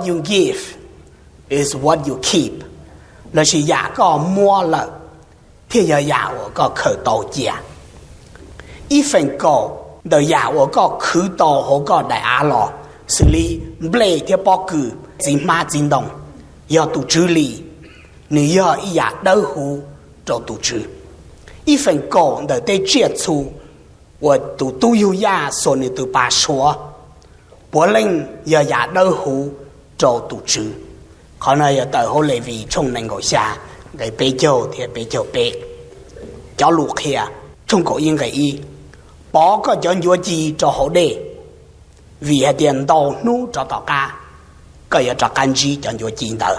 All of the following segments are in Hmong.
you give is what you keep, lossis yam koj muab lawm thiaj yog yam uas koj khaws tau cia. Ib feem kaum ntawm yam uas koj khwv tau hauv koj daim av los, xws li nplej thiab pob kws, txiv hmab txiv ntoo, yog tus Tswv li, nws yog ib yam dawb huv rau tus Tswv. Ib feem kaum ntawm tej tsiaj txhu uas tus tub yug yaj xuas nws tus pas suav, puav leej yog yam dawb huv rau tus Tswv. Qhov no yog tawm hauv Levis tshooj nees nkaum xya, nqe peb caug thiab peb caug peb. Cov lus qhia, tshooj kaum ib nqe ib: Pov koj cov ncuav ci rau hauv dej, vim hais tias ntau hnub rov tom qab koj yuav rov qab ntsib cov ncuav ci ntawd.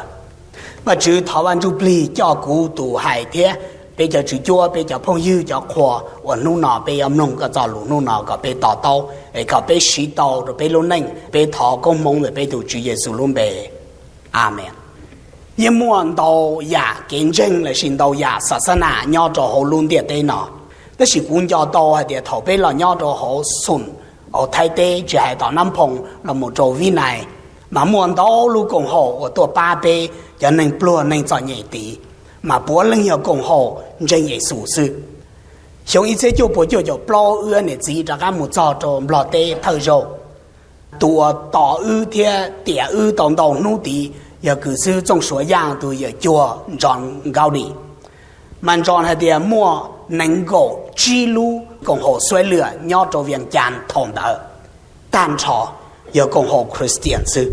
Vajtswv, thov Vaj Ntsujplig coj kuv tus hais thiab peb cov tswv cuab, peb cov phooj ywg, cov qhua uas hnub no peb yuav mloog koj txoj lus hnub no kom peb to taub es kom peb siv tau rau peb lub neej. Peb thov koob hmoov ntawm peb tus Tswv Yexus lub npe, amees. Yeej muaj ntau yam kev ntseeg lossis ntau yam xa xa nas nyob rau hauv lub ntiaj teb no, tab sis kuv nco tau hais tias thaum peb los nyob rau hauv xoom, hauv Thaib teb, tsis hais tom Nab Phoo los mus rau Vib Nais, mas muaj ntau lub koom haum uas tuaj pab peb cov neeg pluag neeg txom nyem tid, mas puav leej yog koom haum ntseeg Yexus xwb. Xyoo ib txhiab cuaj puas cuaj caum plaub wb niam txiv rov qab mus txog rau Nplog teb thawj zaug. Tus uas tos wb thiab tiam wb tau ntau hnub tid yog kws xib hwb Txooj Suav Yaj tus yawm cuag Ntsoo Nkaus Dim. Mas Ntsoo hais tias muaj nees nkaum tsib lub koom haum Suav lwam nyob rau Vias Cas thaum ntawd, tag nrho yog koom haum Christian xwb.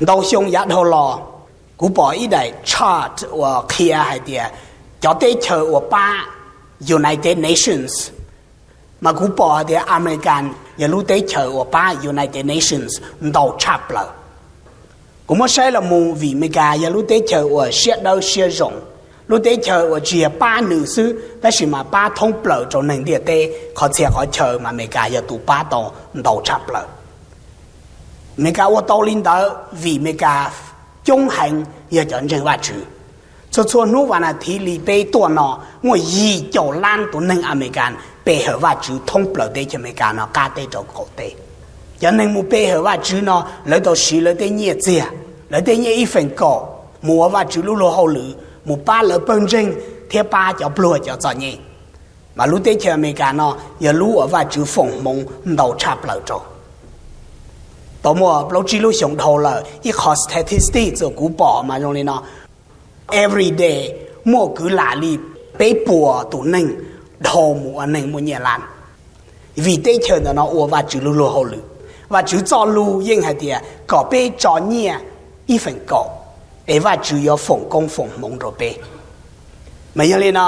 Ntau xyoo yav dhau los, kuv pom ib daim chart uas qhia hais tias cov teb chaws uas pab United Nations, mas kuv pom hais tias American yog lub teb chaws uas pab United Nations ntau tshaj plaws. Kuv muab saib los mus vim Amelikas yog lub teb chaws uas siab dawb siab zoo, lub teb chaws uas tsis yog pab nws xwb tab sis mas pab thoob plaws rau neeg ntiaj teb, qhov txhia qhov chaw mas Amelikas yog tus pab tau ntau tshaj plaws. Amelikas ua tau li ntawd vim Amelikas coob heev yog cov ntseeg Vajtswv. Txhua txhua hnub vas nas thiv li peb tuaj no, muaj yim caum lab tus neeg Amelikas pe hawm Vajtswv thoob plaws teb chaws Amelikas no qab teb rau qaum teb. Cov neeg mus pe hawm Vajtswv no lawv tau siv lawv tej nyiaj txiag, lawv tej nyiaj ib feem kaum mus ua Vajtswv lub luag hauj lwm, mus pab lawv pawg ntseeg thiab pab cov pluag cov txom nyem. Mas lub teb chaws Amelikas no yog lub uas Vajtswv foom hmoov ntau tshaj plaws rau. Tau muaj plaub tsib lub xyoo dhau lawm, ib qho statistic uas kuv pom mas zoo li no: every day muaj kwv lam li peb puas tus neeg dhau mus ua neeg muaj nyiaj lab, vim teb chaws ntawm no ua Vajtswv lub luag hauj lwm. Vajtswv txoj lus yeej hais tias kom peb tso nyiaj ib feem kaum, es Vajtswv yuav foom koob foom hmoov rau peb. Mas yog li no,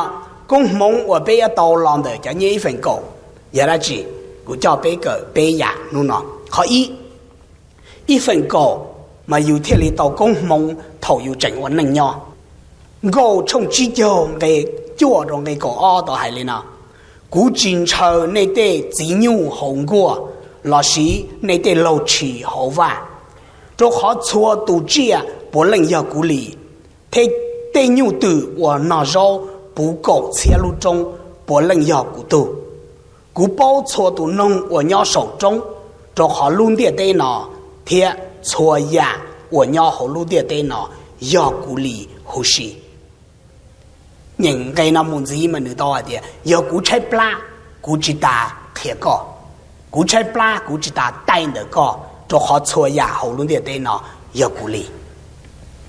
koob hmoov uas peb yuav tau los ntawm cov nyiaj ib feem kaum yog dab tsi? Kuv coj peb kawm peb yam hnub no. Qhov ib, ib feem kaum mas yus thiaj li tau koob hmoov thaum yus tseem ua neej nyob. Nkauj tshooj tsib caug nqe cuaj rau nqe kaum ob tau hais li no: Kuv tsis ntshaw nej tej txiv nyuj hauv nkuaj lossis nej tej laug tshis hauv vaj, rau qhov txhua tus tsiaj puav leej yog kuv li, thiab tej nyuj twm uas nog zaub puv kaum txhiab lub roob puav leej yog kuv tug. Kuv paub txhua tus noog uas nyob saum roob rau qhov lub ntiaj teb no, thiab txhua yam uas nyob hauv lub ntiaj teb no yog kuv li huv si. Nyeem nqe no mus ntxiv mas nws tau hais tias, yog kuv tshaib plab, kuv tsis tas qhia koj, kuv tshaib plab kuv tsis tas taij ntawm koj, rau qhov txhua yam hauv lub ntiaj teb no yog kuv li.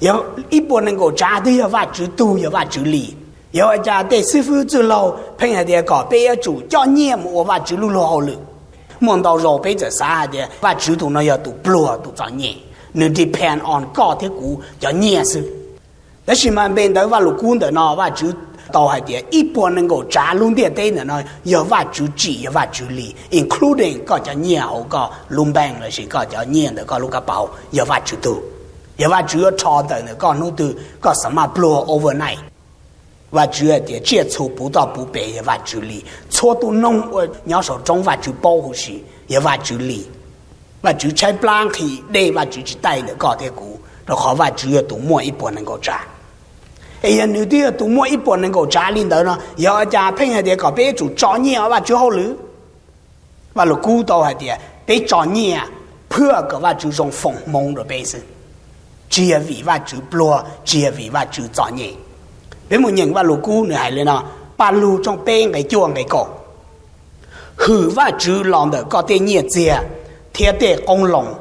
Yog ib puas nees nkaum tsav twb yog Vajtswv tug, yog Vajtswv li. Yog ua cas tej xib fwb txwj laug pheej hais tias kom peb yuav tsum coj nyiaj mus ua Vajtswv lub luag hauj lwm? Muaj ntau zaus peb txawm xav hais tias Vajtswv tus no yog tus pluag tus txom nyem, nws depend on koj thiab kuv cov nyiaj xwb. Tab sis mas npe ntawv Vajluskub ntawm no Vajtswv tau hais tias ib puas nees nkaum tsav lub ntiaj teb ntawm no yog Vajtswv tsim, yog Vajtswv li, including koj cov nyiaj hauv koj lub bank lossis koj cov nyiaj ntawm koj lub kab paus yog Vajtswv tug. Yog Vajtswv yuav rho tawm ntawm koj hnub twg koj xav maj pluag overnight. Vajtswv hais tias tsiaj txhu puv toj puv pes yog Vajtswv li, txhua tus noog uas nyob saum roob Vajtswv paub huv si, yog Vajtswv li. Vajtswv tshaib plab nqhis dej Vajtswv tsis taij ntawm koj thiab kuv, rau qhov Vajtswv yog tus muaj ib puas nees nkaum tsav. Es yog nws twb yog tus muaj ib puas nees nkaum tsav li ntawd no, yog ua cas pheej hais tias kom peb yuav tsum tso nyiaj ua Vajtswv hauj lwm? Vajluskub tau hais tias peb tso nyiaj phwaj kom Vajtswv zoo foom hmoov rau peb xwb, tsis yog vim Vajtswv pluag, tsis yog vim Vajtswv txom nyem. Peb mus nyeem Vajluskub nws hais li no, Pajlug tshooj peb nqe cuaj nqe kaum: Hwm Vajtswv los ntawm koj tej nyiaj txiag thiab tej qoob loo,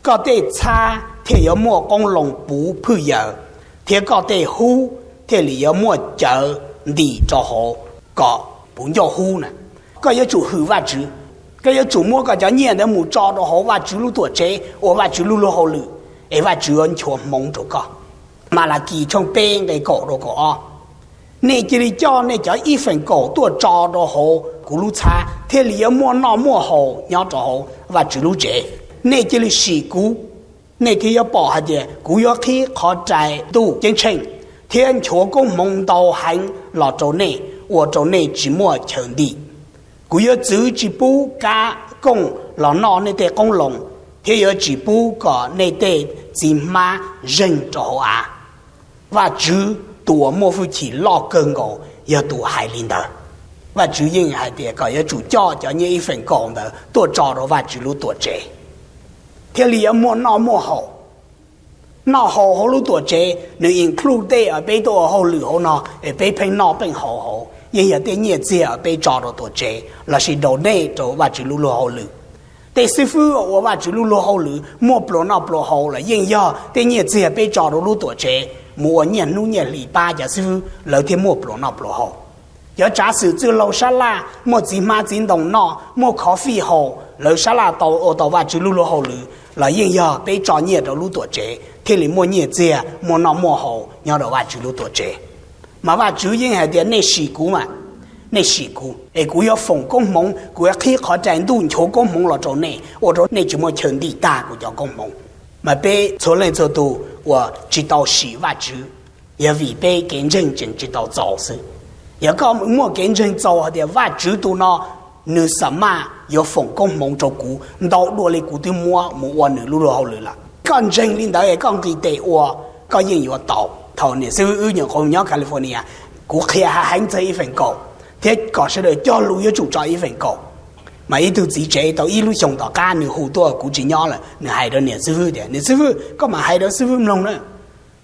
koj tej txhab thiaj yuav muaj qoob loo puv phwj yaws, thiab koj tej hub thiaj li yuav muaj cawv ntim rau hauv kom puv ncauj hub na. Koj yuav tsum hwm Vajtswv, koj yuav tsum muab koj cov nyiaj ntawd mus tso rau hauv Vajtswv lub tuam tsev ua Vajtswv lub luag hauj lwm, es Vajtswv yuav nchuav hmoov rau koj. Malakis tshooj peb nqe kaum rau kaum ob: Nej cia li coj nej cov ib feem kaum tuaj tso rau hauv kuv lub txhab, thiaj li yuav muaj noj muaj haus nyob rau hauv Vajtswv lub tsev. Nej cia li sim kuv, nej thiaj yuav pom hais tias kuv yuav qhib qhov rai ntuj ceeb tsheej, thiab nchuav koob hmoov ntau heev los rau nej, ua rau nej tsis muaj chaw ntim. Kuv yuav txwv tsis pub kab kooj los noj nej tej qoob loo, thiab yuav tsis pub kom nej tej txiv hmab zeeg rau hauv av. Vajtswv tus uas muaj hwj chim loj kawg nkaus yog tus hais li ntawd. Vajtswv yeej hais tias kom yuav tsum coj cov nyiaj ib feem kaum ntawd tuaj tso rau Vajtswv lub tuam tsev, thiaj li yuav muaj noj muaj haus. Noj haus hauv lub tuam tsev nws include tej uas peb tuaj ua hauj lwm hauv no es peb pheej noj pheej haus hauv, yeej yog tej nyiaj txiag uas peb tso rau tuam tsev lossis donate rau Vajtswv lub luag hauj lwm. Tej xib fwb ua Vajtswv lub luag hauj lwm muaj pluas noj pluas haus los yeej yog tej nyiaj txiag peb tso rau lub tuam tsev mus ua nyiaj hnub nyiaj hlis pab cov xib fwb lawv thiaj muaj pluas noj pluas haus. Cov tsav xwm txwj laug sab laj muaj txiv hmab txiv ntoo noj, muaj khov fij haus, lawv sab laj tau ua tau Vajtswv lub luag hauj lwm los yeej yog peb tso nyiaj rau lub tuam tsev thiaj li muaj nyiaj txiag muaj noj muaj haus nyob rau Vajtswv lub tuam tsev. Mas Vajtswv yeej hais tias nej sim kuv mas, nej sim kuv es kuv yuav foom koob hmoov, kuv yuav qhib qhov rai ntuj nchuav koob hmoov los rau nej, ua rau nej tsis muaj chaw ntim tag kuv cov koob hmoov. Mas peb txhua leej txhua tus uas tsis tau sim Vajtswv, yog vim peb kev ntseeg tseem tsis tau txaus xwb. Yog koj muaj kev ntseeg txaus hais tias Vajtswv tus no nws xa maj yuav foom koob hmoov rau kuv ntau dua li kuv twb muab mus ua nws lub luag hauj lwm lawm, koj ntseeg li ntawd es koj nqis tes ua, koj yeej yuav tau. Thaum niam xib fwb wb nyuam qhuav nyob California, kuv qhia hav heev txog ib feem kaum, thiab kom sawv daws cog lus yuav tsum tso ib feem kaum. Mas ib tug txiv tsev tau ib lub xyoos tom qab nws hu tuaj kuv tsis nyob lawm, nws hais rau niam xib fwb tias, Niam xib fwb, koj mam hais rau xib fwb mloog na.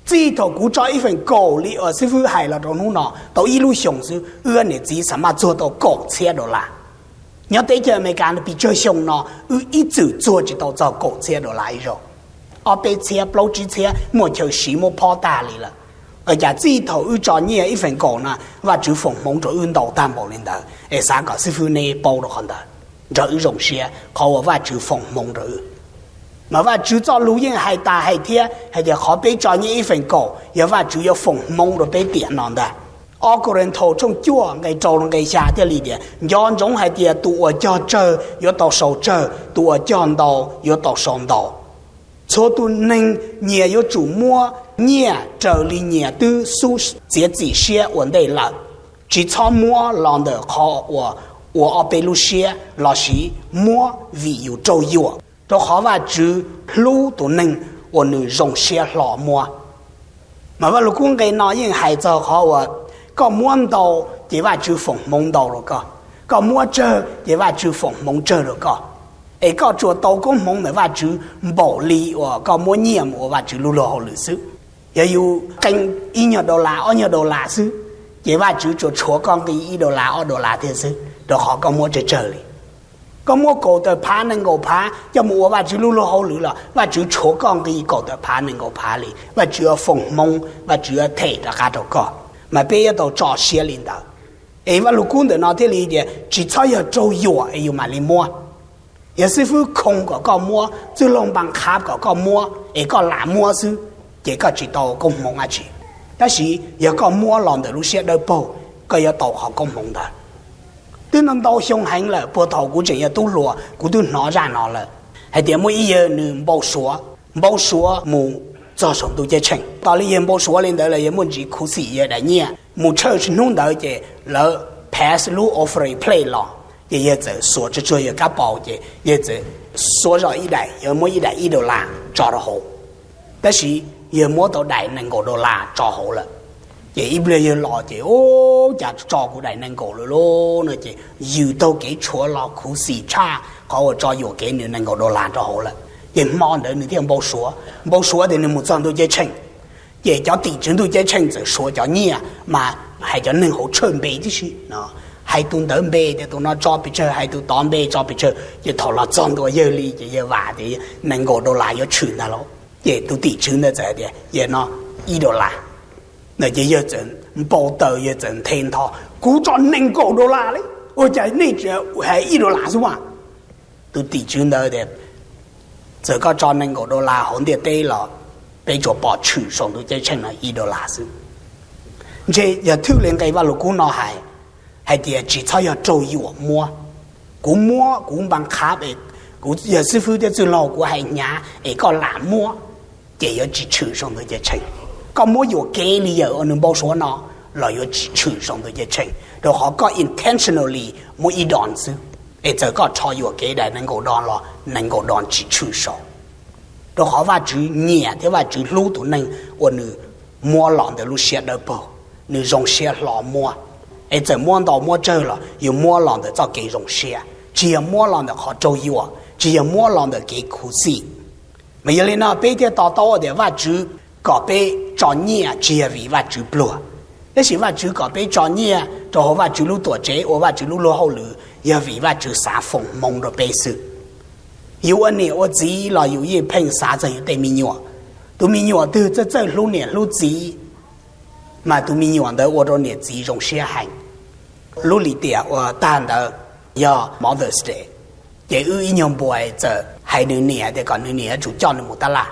Txij thaum kuv tso ib feem kaum li uas xib fwb hais los rau hnub no tau ib lub xyoos xwb, wb niam txiv xa maj txuag tau kaum txhiab dollar. Nyob teb chaws Amelikas no pes tsawg xyoo no wb ib txwm txuag tsis tau txog kaum txhiab dollar ib zaug. Ob peb txhiab plaub tsib txhiab muaj chaw siv muab phob tag li lawm. Ua cas txij thaum wb tso nyiaj ib feem kaum no Vajtswv foom hmoov rau wb ntau tag npaum li ntawd, es xav kom xib fwb neb paub rau qhov ntawd, nrog wb zoo siab qhov uas Vajtswv foom hmoov rau wb. Mas Vajtswv txoj lus yeej hais tas hais thiab hais tias qhov peb tso nyiaj ib feem kaum yog Vajtswv yuav foom hmoov rau peb tiam no ntag. Ob Kauleethaus tshooj cuaj nqe rau nqe xya thiaj li tias, Nco ntsoov hais tias tus uas cog tsawg yuav tau sau tsawg, tus uas cog ntau yuav tau sau ntau. Txhua tus neeg nyias yuav tsum muab nyiaj raws li nyias twb xub txiav txim siab ua ntej lawm. Tsis txhob muab los ntawm qhov uas ua ob peb lub siab lossis muab vim yus raug yuam, rau qhov Vajtswv hlub tus neeg uas nws zoo siab hlo muab. Mas Vajluskub nqe no yeej hais txog qhov uas koj muab ntau ces Vajtswv foom hmoov ntau rau koj, koj muab tsawg ces Vajtswv foom hmoov tsawg rau koj. Es koj tsuas tau koob hmoov ntawm Vajtswv npaum li uas koj muab nyiaj mus ua Vajtswv lub luag hauj lwm xwb. Yog yus qee ib nyuag dollar ob nyuag dollar xwb, ces Vajtswv tsuas tshuav koj nqi ib dollar ob dollar thiab xwb, rau qhov koj muab tsawg tsawg li. Koj muab kaum tawm phav nees nkaum phav coj mus ua Vajtswv lub luag hauj lwm los Vajtswv tshuav koj nqi kaum tawm phav nees nkaum phav li, Vajtswv yuav foom hmoov, Vajtswv yuav them rov qab rau koj. Mas peb yuav tau tso siab li ntawd. Es Vajluskub ntawm no thiaj li tias tsis txhob yog raug yuam es yus mam li muab. Yog xib fwb khoo kom koj muab, txwj laug npas qhav kom koj muab es koj lam muab xwb, ces koj tsis tau koob hmoov dab tsi. Tab sis yog koj muab los ntawm lub siab dawb paug, koj yuav tau qhov koob hmoov ntawd. Twb ntau ntau xyoo heev lawm, puag thaum kuv tseem yog tub hluas kuv twb hnov zaj no lawm, hais tias muaj ib yawg nws npau suav, npau suav mus txog saum ntuj ceeb tsheej. Tos li yawg npau suav li ntawd los yawg muaj ntsis khuv xim yawg daim nyiaj, mus tshawj hnub ntawd ces lawv pass lub offering plate los, ces yawg txawm xuas tsuag tsuag yawg kab paus ces yawg txawm xuas zog ib daim, yawg muab ib daim ib dollar tso rau hauv. Tab sis yawg muab tau daim nees nkaum dollar tso hauv lawm. Ces ib pliag yawg los ces, Ub, cas tso kuv daim nees nkaum lawm lauj, no ces yws taug kev tshuav los khuv xim tshaj qhov uas tso yuam kev nws nees nkaum dollar rau hauv lawm. Ces hmo ntawd nws thiaj npau suav, npau suav tias nws mus txog ntuj ceeb tsheej, ces cov tim tswv ntuj ceeb tsheej txawm suav cov nyiaj mas hais cov neeg hauv tshawj npe tib si no, hais tus ntawd npe tias tus no tso pes tsawg, hais tus tod npe tso pes tsawg, ces thaum los txog ntua yawg li ces yawg vam tias nees nkaum dollar yuav tshwm ntag lauj. Ces tus tim tswv ntawd txawm hais tias, Yog no, ib dollar. No ces yawg txawm npau taws, yawg txawm nthe ntho, Kuv tso nees nkaum dollar li, ua cas nej tseem hais ib dollar xwb mas? Tus tim tswv ntawd tias, Txawm koj tso nees nkaum dollar hauv ntiaj teb los peb tsuas pom tshwm saum ntuj ceeb tsheej no ib dollar xwb. Ntshe yog thwj li nqe Vaj Lug Kub no hais, hais tias tsis txhob yog raug yuam muab. Kuv muab, kuv npa qhab es kuv yog xib fwb thiab txwj laug kuv hais hnyav es koj lam muab, ces yuav tsis tshwm saum ntuj ceeb tsheej. Koj muab yuam kev li yawm uas nws npau suav no los yuav tsis tshwm saum ntuj ceeb tsheej, rau qhov koj intentionally muab ib dollar xwb. Es txawm koj rho yuam kev daim nees nkaum dollar los nees nkaum dollar tsis tshwm saum, rau qhov Vajtswv nyiam thiab Vajtswv hlub tus neeg uas nws muab los ntawm lub siab dawb paug, nws zoo siab hlo muab. Es txawm muab ntau muab tsawg los yus muab los ntawm txoj kev zoo siab, tsis yog muab los ntawm qhov raug yuam, tsis yog muab los ntawm kev khuv xim. Mas yog li no peb thiaj to taub tias Vajtswv kom peb tso nyiaj tsis yog vim Vajtswv pluag, tab sis Vajtswv kom peb tso nyiaj rau hauv Vajtswv lub tuam tsev ua Vajtswv lub luag hauj lwm yog vim Vajtswv xav foom hmoov rau peb xwb. Yus ua niam ua txiv los yus yeej pheej xav txog yus tej me nyuam. Tus me nyuam twg txawj txawj hlub niam hlub txiv, mas tus me nyuam ntawd ua rau niam txiv zoo siab heev. Lub lim tiam uas tag ntawd yog Mother's Day, ces wb ib nyuag npua txawm hais nws niam tias kom nws niam yuav tsum coj nws mus tab laj.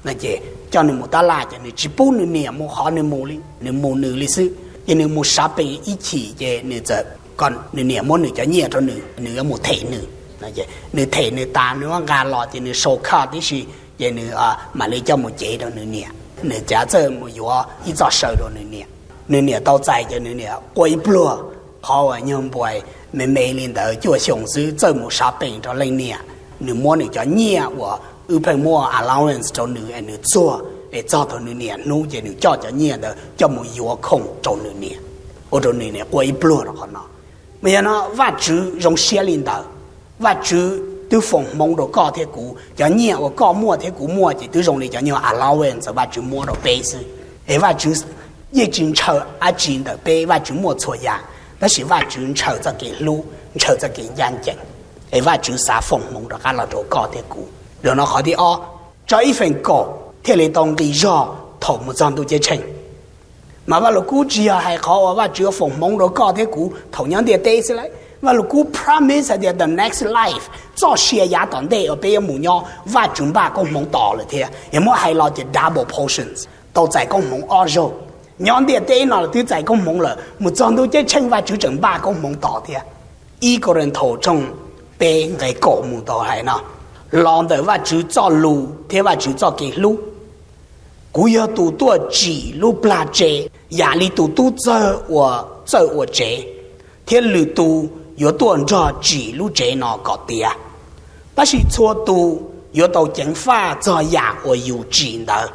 No ces coj nws mus tab laj ces nws tsis pub nws niam mus qhov nws mus li, nws mus nws li xwb. Ces nws mus shopping ib chim ces nws txawm kom nws niam muab nws cov nyiaj rau nws, nws yuav mus them nws. Nws them nws tas nws muab nqa los ces nws sau card tib si, ces nws mam li coj mus cev rau nws niam. Nws cav txawj mus yuav ib txoj saw rau nws niam. Nws niam tau txais ces nws niam quaj ib pluag. Qhov uas nyuag npua me me li ntawd cuaj xyoo xwb txawj mus shopping rau leej niam, nws muab nws cov nyiaj uas wb pheej muaj allowance rau nws es nws txuag, es txog thaum nws niam hnub ces nws coj cov nyiaj ntawd coj mus yuav khoom rau nws niam, ua rau nws niam quaj ib pluag rau qhov no. Mas yog no Vajtswv zoo siab li ntawd, Vajtswv twb foom hmoov rau koj thiab kuv, cov nyiaj uas koj muaj thiab kuv muaj ces twb zoo li cov nyuag allowance Vajtswv muab rau peb xwb. Es Vajtswv yeej tsis ntshaw dab tsi ntawm peb, Vajtswv muaj txhua yam, tab sis Vajtswv ntshaw txoj kev hlub, ntshaw txoj kev ncaj ncees. Es Vajtswv xav foom hmoov rov qab los rau koj thiab kuv. Yog no qhov thib ob, tso ib feem kaum thiaj li tau nqi zog thaum mus txog ntuj ceeb tsheej. Mas Vaj Lug Kub tsis yog hais qhov uas Vajtswv foom hmoov rau koj thiab kuv thaum nyob ntiaj teb xwb lauj. Vaj Lug Kub promise hais tias the next life, txoj sia yav tom ntej uas peb yuav mus nyob, Vajtswv npaj koob hmoov tos lawm thiab. Yog muab hais los ces double portions, tau txais koob hmoov ob zaug. Nyob ntiaj teb no los twb txais koob hmoov lawm, mus txog ntuj ceeb tsheej Vajtswv tseem npaj koob hmoov tos thiab. Ib Kauleethaus tshooj peb nqe kaum mus tau hais no, los ntawm Vajtswv txoj lus thiab Vajtswv txoj kev hlub, kuv yog tus tuaj tsim lub plag tsev, yam li tus tub txawj ua, txawj ua tsev, thiab lwm tus yuav tuaj nrog tsim lub tsev no kom tiav. Tab sis txhua tus yuav tau ceev faj txog yam uas yus tsim ntawd,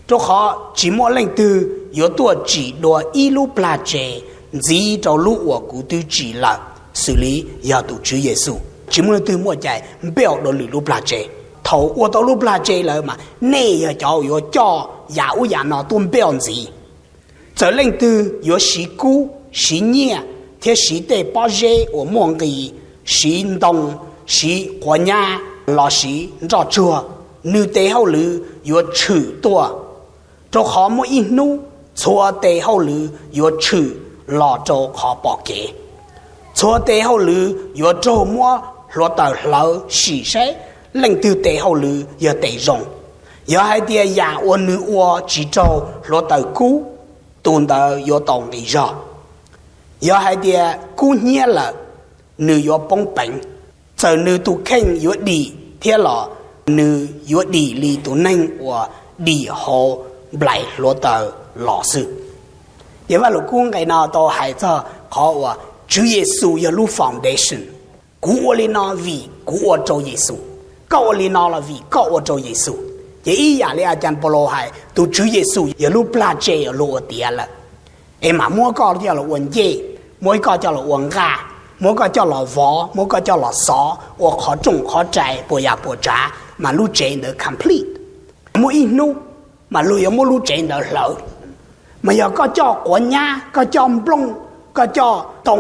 rau qhov tsis muaj leej twg yuav tuaj tsim dua ib lub plag tsev ntxiv rau lub uas kuv twb tsim lawm, xws li yog tus Tswv Yexus. Tsis muaj leej twg muaj cai npeuj dua lwm lub plag tsev. Thaum ua tau lub plag tsev lawm mas nej yog cov uas yuav coj yam ub yam no tuaj npeuj ntxiv. Txawm leej twg yuav siv kub, siv nyiaj, thiab siv tej pob zeb uas muaj nqis, siv ntoo, siv quav nyab, los siv nroj tsuag, nws tes hauj lwm yuav tshwm tuaj, rau qhov muaj ib hnub txhua tes hauj lwm yuav tshwm los rau qhov pom kev. Txhua tes hauj lwm yuav raug muab hluav taws hlawv sim saib leej twg tes hauj lwm yog tes zoo. Yog hais tias yam uas nws ua tsis raug hluav taws kub, tus ntawd yuav tau nqi zog. Yog hais tias kub hnyiab lawm, nws yuav poob peev. Txawm nws tus kheej yuav dim thiab los nws yuav dim li tus neeg uas dim hauv nplaim hluav taws los xwb. Ces Vaj Lug Kub nqe no tau hais txog qhov uas Tswv Yexus yog lub foundation. Kuv ua li no vim kuv ua rau Yexus, koj ua li no los vim koj ua rau Yexus. Ces ib yam li a cas Paulus hais, tus Tswv Yexus yog lub plag tsev uas luag ua tiav lawm. es mam muab koj coj los ua ncej, muab koj coj los ua nqaj, muab koj coj los vov, muab koj coj los xov ua qhov rooj qhov rais puas yam puas tsav mas lub tsev ntawd complete. Muaj ib hnub mas luag yuav muab lub tsev ntawd hlawv. Mas yog koj coj quav nyab, koj coj nplooj, koj coj ntoo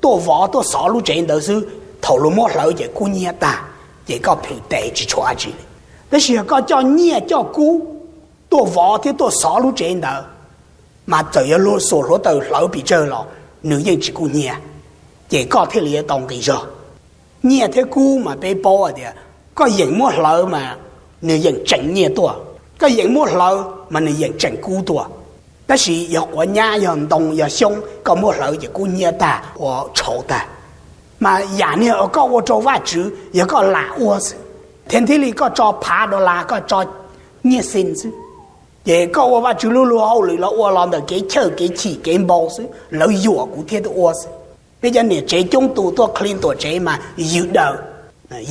tuaj vov tuaj xov lub tsev ntawd xwb, thaum luag muab hlawv ces kub hnyiab tag, ces koj plhws tes tsis tshuav dab tsi li. Tab sis yog koj coj nyiaj coj kub tuaj vov thiab tuaj xov lub tsev ntawd, mas txawm yog luag xuas hluav taws hlawv pes tsawg los nws yeej tsis kub hnyiab, ces koj thiaj li yuav tau nqi zog. Nyiaj thiab kub mas peb paub hais tias koj yeem muab hlawv mas nws yeem tseem nyiaj tuaj, koj yeem muab hlawv mas nws yeem tseem kub tuaj. Tab sis yog quav nyab, yog ntoo, yog xyoob, koj muab hlawv ces kub hnyiab tag, ua tshauv tag. Mas yam niag koj ua rau Vajtswv yog koj lam ua xwb, thiab thiaj li koj tso phav dollar, koj tso nyiaj xi xwb, ces koj ua Vajtswv lub luag hauj lwm los ua los ntawm kev chawj kev chim kev npau xwb, lawv yuam kuv thiab tuaj ua xwb. Peb cov niam tsev coob tus tuaj clean tuam tsev mas yws daws,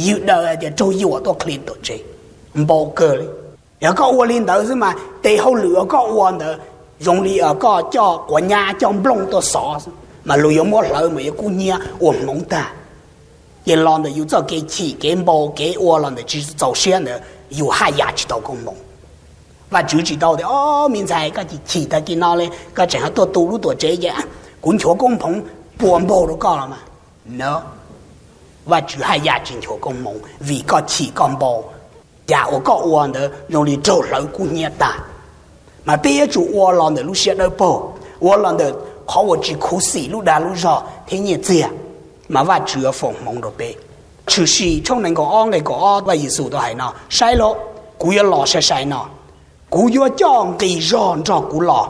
yws daws hais tias raug yuam tuaj clean tuam tsev, npau kawg li. Yog koj ua li ntawd xwb mas tes hauj lwm uas koj ua ntawd zoo li koj coj quav nyab coj nplooj tuaj xov xwb, mas luag yuav muab hlawv mas yuav kub hnyiab ua hmoov tag. Ces los ntawm yus txoj kev chim kev npau kev ua los ntawm tsis txaus siab ntawd yus haj yam tsis tau koob hmoov. Vajtswv tsis tau tias, o, me ntxhais, koj chim chim tag kis no li koj tseem tuaj tu lub tuam tsev ces kuv nchuav koob hmoov pua npaug rau koj los mas. No, Vajtswv haj yam tsis nchuav koob hmoov vim koj chim koj npau. Yam uas koj ua ntawd zoo li raug hlawv kub hnyiab tag. Mas peb yuav tsum ua los ntawm lub siab dawb paug, ua los ntawm qhov uas tsis khuv xim lub dag lub zog thiab nyiaj txiag, mas Vajtswv yuav foom hmoov rau peb. Tshwm Sim tshooj nees nkaum ob nqe kaum ob Vaj Yexus tau hais no, saib lauj, kuv yuav los sai sai no, kuv yuav coj nqi zog nrog kuv los,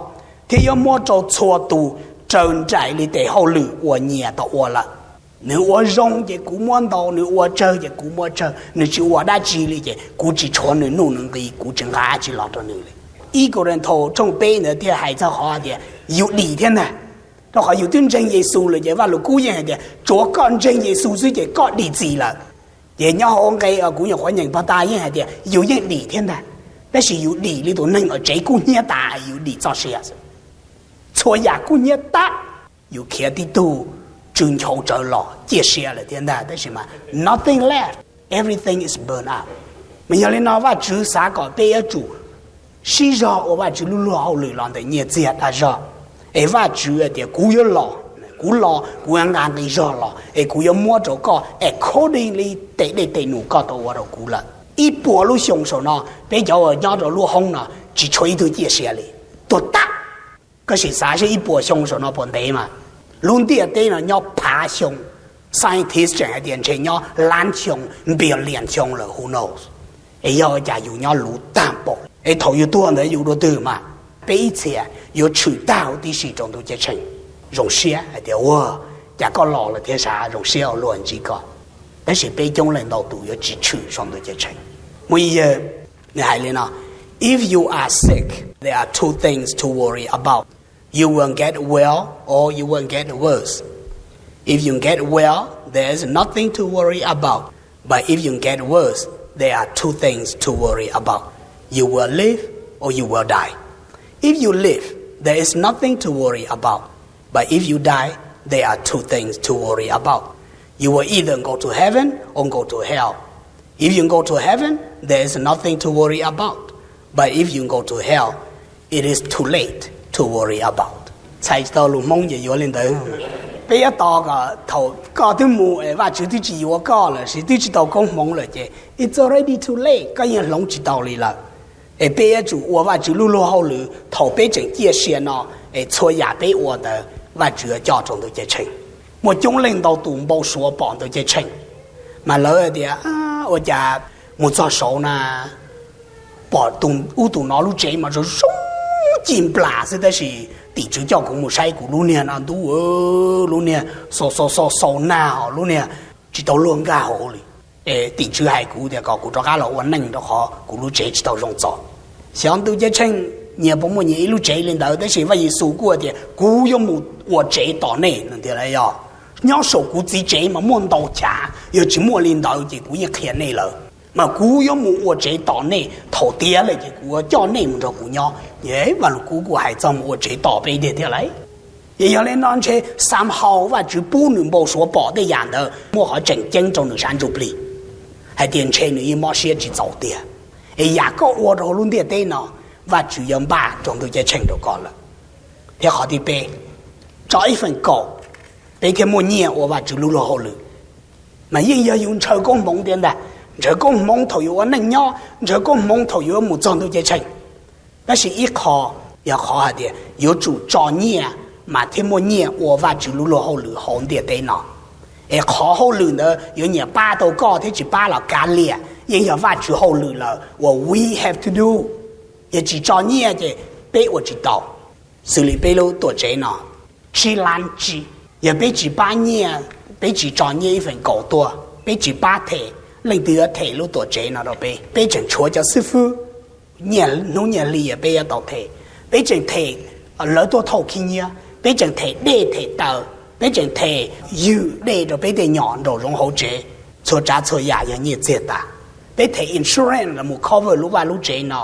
thiab yuav muab rau txhua tus raws nraim li tes hauj lwm uas nyias tau ua lawm. Nws ua zoo ces kuv muab ntau, nws ua tsawg ces kuv muab tsawg, nws tsis ua dab tsi li ces kuv tsis tshuav nws nuj nws nqi, kuv tsis nqa dab tsi los rau nws li. Ib Kauleethaus tshooj peb ntawd thiaj hais txog qhov tias yus dim thiab ntag, rau qhov yus twb ntseeg Yexus lawm ces Vaj Lug Kub yeej hais tias tsuav koj ntseeg Yexus xwb ces koj dim txim lawm. Ces nyob hauv nqe kuv nyuam qhuav nyeem pog tas yeej hais tias yus yeej dim thiab ntag, tab sis yus dim li tus neeg uas tsev kub hnyiab tas, yus dim txoj sia xwb. Txhua yam kub hnyiab tas, yus khiav tib tug tsw nchauv tsawv los ciaj sia lawm thiab ntag, tab sis mas nothing left, everything is burned up. Mas yog li no Vajtswv xav kom peb yuav tsum sib zog ua Vajtswv lub luag hauj lwm los ntawm nyiaj txiag dag zog. Es Vajtswv hais tias kuv yuav los, kuv los kuv yuav nqa nqi zog los es kuv yuav muab rau koj accordingly tes dej tes num koj tau ua rau kuv lawm. Ib puas lub xyoo saum no peb cov uas nyob rau lub hoob no tsis tshuav ib tug ciaj sia li, tuag tas. Koj sim xav seb ib puas xyoo saum no puas ntev mas? Lub ntiaj teb no nyob phav xyoo, scientist tseem hais tias ntshe nyob lab xyoo, billion xyoo lawm, who knows? Es yog ua cas yus nyob luv tag npaum es thaum yus tuag ntawd yus dua twg mas? Peb ib txhia yuav tshwm tag huv tib si rau ntuj ceeb tsheej. Zoo siab hais tias ua cas koj los lawm thiab sav, zoo siab ua luag ntsib koj. Tab sis peb coob leej ntau tus yuav tsis tshwm saum ntuj ceeb tsheej. Muaj ib yawg nws hais li no: If you are sick, there are two things to worry about. You will get well or you will get worse. If you get well, there is nothing to worry about. But if you get worse, there are two things to worry about. You will live or you will die. If you live, there is nothing to worry about. But if you die, there are two things to worry about. You will either go to heaven or go to hell. If you go to heaven, there is nothing to worry about. But if you go to hell, it is too late to worry about. Txhais tsis tau lus Hmoob ces yuav li ntawd. Peb yuav tos kom thaum koj twb mus es Vajtswv twb tsis yuav koj lawm, twb tsis tau koob hmoov lawm ces it's already too late, koj yeej hloov tsis tau li lawm. Es peb yuav tsum ua Vajtswv lub luag hauj lwm thaum peb tseem ciaj sia no, es txhua yam peb ua ntawd Vajtswv yuav coj rau ntuj ceeb tsheej. Muaj coob leej ntau tus npau suav pom ntuj ceeb tsheej, mas lawv tias, ua cas mus txog saud na, pom tus ub tus no lub tsev mas zoo zoo ci nplas xwb, tab sis tim tswv coj kuv mus saib kuv lub niag no ntuj, lub niag xau xau xau xau nag os, lub niag tsis tau luag nkag hauv li. Es tim tswv hais kuv tias kom kuv rov qab los ua neej rau qhov kuv lub tsev tsis tau zoo txaus. Xyov ntuj ceeb tsheej nyias puas muaj nyias ib lub tsev li ntawd, tab sis Vaj Yexus kuj tias kuv yuav mus ua tsev tos nej no tiag lauj. Yog nyob saum kuv txiv tsev mas muaj ntau chav, yog tsis muaj li ntawd ces kuv yeej qhia nej lawm. Mas kuv yuav mus ua tsev tos nej, thaum tiav lawm ces kuv yuav coj nej mus nrog kuv nyob. Vaj Lug Kub kuj hais txog mus ua tsev tos peb tiag tiag lauj. Ces yog li no ntshe somehow Vajtswv pub nws npau suav pom tej yam ntawd muaj qhov tseem ceeb rau nws sab ntsuj plig, hais tias ntshe nws yeej mob siab tsis txaus tiag. Es yam koj ua rau hauv lub ntiaj teb no, Vajtswv yuav npaj rau ntuj ceeb tsheej rau koj lawm. Thiab qhov thib peb, tso ib feem kaum, peb thiaj muaj nyiaj ua Vajtswv lub luag hauj lwm. Mas yeej yog yus ntshaw koob hmoov tiag ntag, ntshaw koob hmoov thaum yus ua neej nyob, ntshaw koob hmoov thaum yuav mus txog ntuj ceeb tsheej. Tab sis ib qho yog qhov hais tias yuav tsum tso nyiaj mas thiaj muaj nyiaj ua Vajtswv lub luag hauj lwm hauv ntiaj teb no. Es qhov hauj lwm ntawd yuav nyiam pab tau koj thiab tsis pab los kav liam, yeej yog Vajtswv hauj lwm lawm uas we have to do. Yog tsis tso nyiaj ces peb ua tsis tau. Xws li peb lub tuam tsev no, tsib lab tsib, yog peb tsis pab nyiaj, peb tsis tso nyiaj ib feem kaum tuaj, peb tsis pab them, leej twg yuav them lub tuam tsev no rau peb? Peb tseem tshuav cov xib fwb, nyiaj hnub nyiaj hli yog peb yuav tau them. Peb tseem them lawv tuaj thauj khib nyiab, peb tseem them dej them taws, peb tseem them ywm dej rau peb tej nyom nraum zoov hauv tsev. Txhua tsav txhua yam yog nyiaj txiag tas. Peb them insurance los mus cover lub vaj lub tsev no,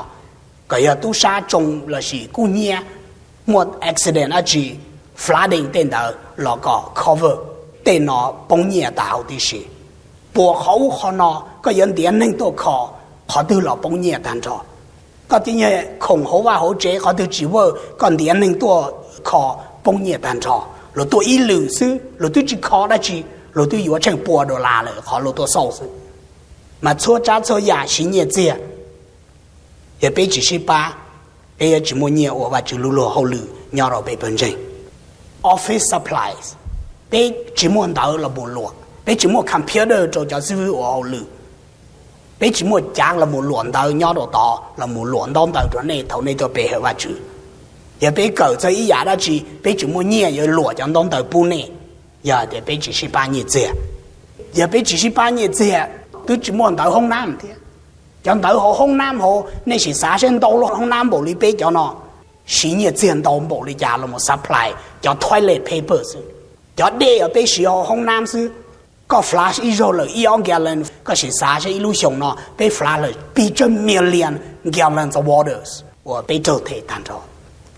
kom yog tub sab tsoo lossis kub hnyiab, muaj accident dab tsi, flooding tej ntawd los kom cover. Tej no poob nyiaj tas huv tib si. Puas qhov ub qhov no koj yuav ntiav neeg tuaj kho, qhov twg los poob nyiaj tag nrho. Koj tib nyuag khoom hauv vaj hauv tsev qhov twg tsis work koj ntiav neeg tuaj kho, poob nyiaj tag nrho. Luag tuaj ib lwm xwb luag twb tsis kho dab tsi, luag twb yuav tsheej pua dollar lawm qhov luag tuaj xauj xwb. Mas txhua tsav txhua yam siv nyiaj txiag. Yog peb tsis sib pab, peb yuav tsis muaj nyiaj ua Vajtswv lub luag hauj lwm nyob rau peb pawg ntseeg. Office supplies, peb tsis muaj ntawv los mus luam, peb tsis muaj computer rau cov xib fwb ua hauj lwm, peb tsis muaj cav los mus luam ntawv nyob rau tod los mus luam ntaub ntawv rau nej thaum nej tuaj pe hawm Vajtswv. Yog peb kawm txog ib yam dab tsi peb tsis muaj nyiaj yuav luam cov ntaub ntawv pub nej, yog tias peb tsis sib pab nyiaj txiag. Yog peb tsis sib pab nyiaj txiag, twb tsis muaj ntawv hoob nab thiab. Cov ntawv hauv hoob nab hauv nej sim xav seb ntau lub hoob nab npaum li peb cov no siv nyiaj txiag ntau npaum li cas los mus supply cov toilet paper xwb. Cov dej uas peb siv hauv hoob nab xwb, koj flush ib zaug lawm ib ob gallon, koj sim xav seb ib lub xyoos no peb flush lawm pib tsawg million gallons of waters uas peb raug them tag nrho.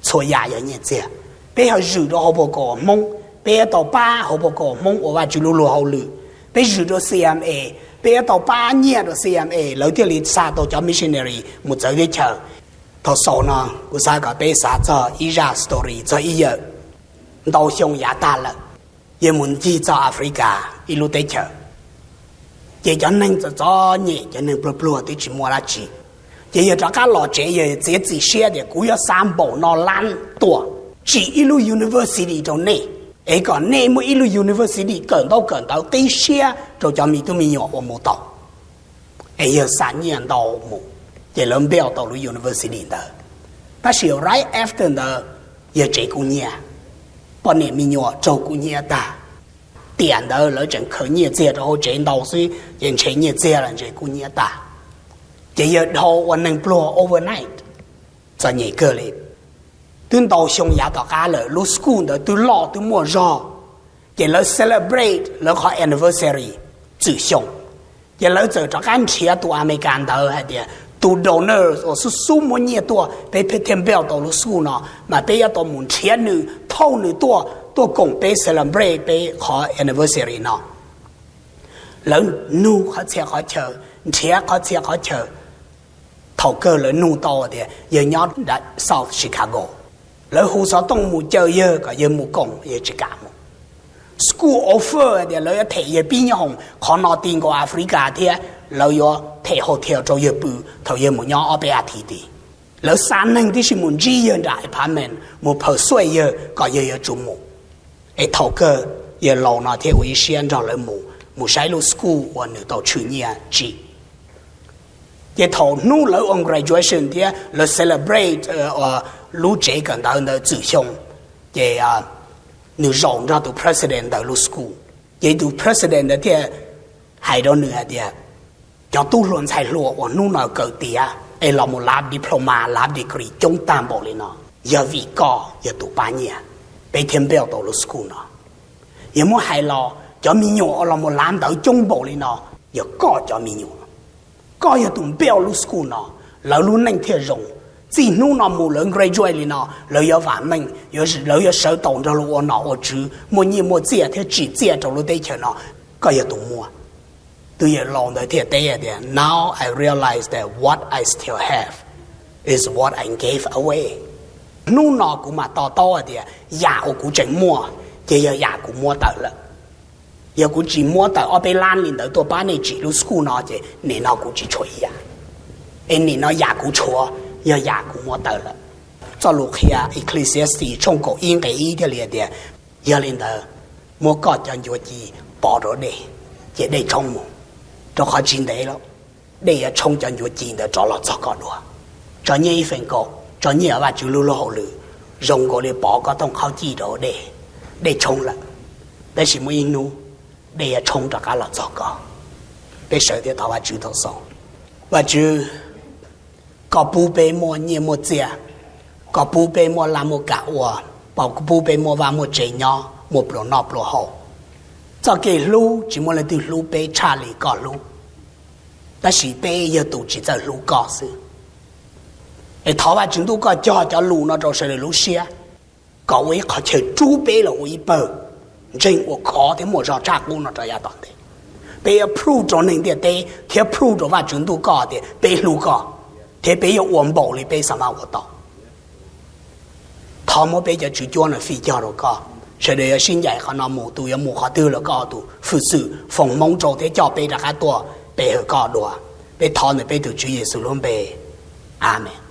Txhua yam yog nyiaj txiag. Peb ho zwm rau hauv paus kaum Hmoob, peb yuav tau pab hauv paus kaum Hmoob ua Vajtswv lub luag hauj lwm. Peb zwm rau C M A, peb yuav tau pab nyiaj rau C M A lawv thiaj li xa tau cov missionary mus txawv teb chaws. Thaum xaus no kuv xav kom peb xav txog ib zaj story txog ib yawm ntau xyoo yav tag lawm, yawg mus ncig txog Africa ib lub teb chaws. Ces cov neeg txom txom nyem, cov neeg pluag pluag twb tsis muaj dab tsi. Ces yawg rov qab los tsev, yawg txiav txim siab tias kuv yuav xa npaum no lab tuaj tsim ib lub university rau nej, es kom nej muaj ib lub university kawm ntaub kawm ntawv qib siab rau cov me tub me nyuam uas mus tau. Es yawg xa nyiaj ntau mus, ces lawv build tau lub university ntawd. Tab sis right after ntawd, yawg tsev kub hnyiab, poj niam me nyuam raug kub hnyiab tag. Tiam ntawd lawv tseem khaws nyiaj txiag rau hauv tsev ntau xwb, ces ntshe nyiaj txiag los ntshe kub hnyiab tag. Ces yawg dhau ua neeg pluag overnight, txom nyem kawg li. Twb ntau xyoo yav tom qab lawm, lub school ntawd twb loj twb muaj zog, ces lawv celebrate lawv qhov anniversary txwm xyoo. Ces lawv txawm rov qab nrhiav tus Amelikas ntawd hais tias tus donors uas xub xub muab nyiaj tuaj peb pheej thiaj build tau lub school no, mas peb yuav tau mus nrhiav nws, thauj nws tuaj, tuaj koom peb celebrate peb qhov anniversary no. Lawv nug qhov txhia qhov chaw, nrhiav qhov txhia qhov chaw. Thaum kawg lawv nug tau tias yawg nyob nram South Chicago. Lawv hu xov tooj mus caw yawg kom yawg mus koom, yawg tsis kam mus. School offer tias lawv yuav them yawg pib nyob hoom, qhov no ti nkaus Africa thiab lawv yuav them hotel rau yawg pw thaum yawg mus nyob ob peb as thiv tid. Lawv xa neeg tib si mus ntsib yawg nram apartment mus persuade yawg kom yawg yuav tsum mus. Es thaum kawg yawg laus no thiaj ua ib siab nrog lawv mus, mus saib lub school uas nws tau tshwm nyiaj tsim. Ces thaum hnub lawv ua graduation thiab lawv celebrate lub tsev kawm ntawv ntawd txwm xyoo, ces nws zaum nrog tus president ntawm lub school. Ces tus president ntawd thiaj hais rau nws hais tias, cov tub hluas ntxhais hluas uas hnub no kawm tiav es los mus lav diploma lav degree coob tag npaum li no, yog vim koj yog tus pab nyiaj, peb thiaj build tau lub school no. Yog muab hais los cov me nyuam uas los mus lav ntawv coob npaum li no, yog koj cov me nyuam. Koj yog tus build lub school no, lawv lub neej thiaj zoo. Txij hnub no mus lawv graduate li no, lawv yuav vam meej, lawv yuav sawv tau nrog luag ua nom ua tswv, muaj nyiaj muaj txiaj thiab tsim txiaj rau lub teb chaws no. Koj yog tus muaj. Tus yawm laus ntawd thiaj teb tias, Now I realize that what I still have is what I gave away. Hnub no kuv mam to taub hais tias yam uas kuv tseem muaj ces yog yam kuv muab tawm lawm. Yog kuv tsis muab tawm ob peb lab li ntawd tuaj pab nej tsim lub school no ces nim no kuv tsis tshuav ib yam. Es nim no yam kuv tshuav yog yam kuv muab tawm lawm. Txoj lus qhia Ecclesiastes tshooj kaum ib nqe ib thiaj li tias, Yog li ntawd, muab koj cov ncuav ci pov rau dej, ces dej tshoob mus, rau qhov tsis ntev lawm, dej yuav tshoob cov ncuav ci ntawd rov los txog koj dua. Tso nyiaj ib feem kaum, tso nyiaj Vajtswv lub lub hauj lwm, zoo nkaus li pov koj tooj qhaub cij rau dej, dej tshoob lawm, tab sis muaj ib hnub dej yuav tshoob rov qab los txog koj. Peb sawv thiab thov Vajtswv tau xoo. Vajtswv, koj pub peb muaj nyiaj muaj txiaj, koj pub peb muaj laj muaj kam ua, koj pub peb muaj vaj muaj tsev nyob, muaj pluas noj pluas haus. Txoj kev hlub tsis muaj leej twg hlub peb tshaj li koj hlub, tab sis peb yog tus tsis txawj hlub koj xwb. Es thov Vajtswv ntuj koj cog cov lus no rau sawv daws lub siab, kom ua ib qhov chaw rub peb los ua ib pawg ntseeg uas khov thiab muaj zog tshaj qub no rau yav tom ntej. Peb yuav prove rau neeg ntiaj teb thiab prove rau Vajtswv ntuj koj tias peb hlub koj, thiab peb yuav ua npaum li peb xav mas ua tau. Thov muab peb cov tswv cuab no fij cog rau koj. Sawv daws yuav sib ncaim qhov no mus, tus yuav mus qhov twg los koj ua tus fwm xwm foom hmoov rau thiab coj peb rov qab tuaj pe hawm koj dua. Peb thov ntawm peb tus Tswv Yexus lub npe, amees.